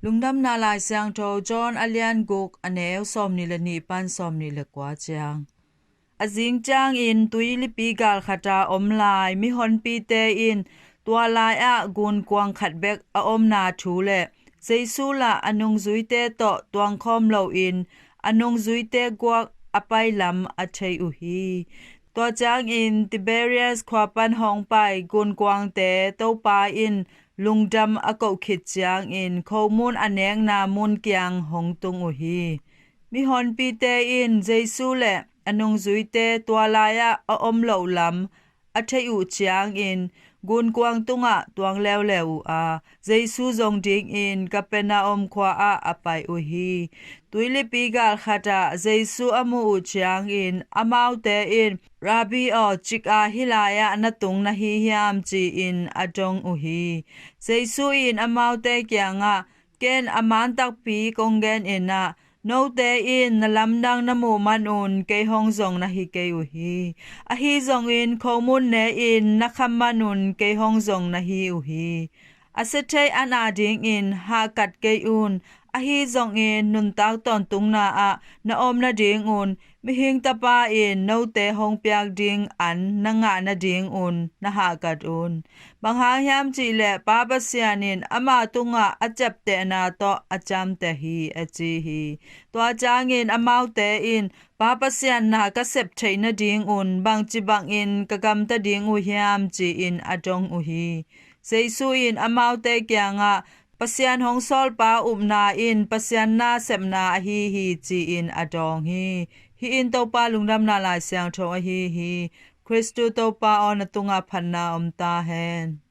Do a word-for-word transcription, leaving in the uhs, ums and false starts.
Lungdamna Lai Siangtho John a lian guk, a neu sawmnih le nih pan sawmnih le kua ciang. A zing ciangin tuilipi gal khata om lai mihonpite in tua lai-ah gunkuang khat bek a omna thu le Jesu lah a nungzuite tawh tuangkhawm loin a nungzuite guak a pai lam a thei uh hi. Tua ciangin Tiberias khua pan hong pai gunkuangte Topa in lungdam a koh khit ciangin khomun a nekna mun kiang hong tung uh hi. Mihonpite in Jesu le a nungzuite tua lai-ah a om loh lam a theih uh ciangin gunkuang tungah tuang leuleu uh a, Jesu zong dingin Kapernaum khua-ah a pai uh hi. Tuilipi gal khatah Jesu a muh uh ciangin amaute in, "Rabbi aw, cik a hih lai-ah na tung na hi hiam?" ci-in a dong uh hi. Jesu in amaute kiangah, "Ken a man takpi kong gen in ah, note in na lamdang na muh manun kei hong zong na hi kei uh hi. Ahi zongin khomun ne-in na kham manun kei hong zong na hi uh hi. A sia thei an a dingin hahkat kei un, ahi zongin nuntak tawntungna ah na om nadingun mihing tapa in note hong piak ding an na ngah nadingun na hahkat un. Bang hang hiam cihleh Pa Pasian in ama tungah a ciaptehna tawh a ciamteh hi," a ci hi. Tua ciangin amaute in, "Pa Pasian na ka sep theih nadingun bangci bangin ka gamta ding uh hiam?" ci-in a dong uh hi. Jesu in amaute kiangah, "Pasian hong sawlpa upna in Pasian na sepna ahi hi," ci-in a dawng hi. Hih in Topa Lungdamna Lai Siangtho ahi hi. Khristu Topa aw, na tungah phatna om ta hen.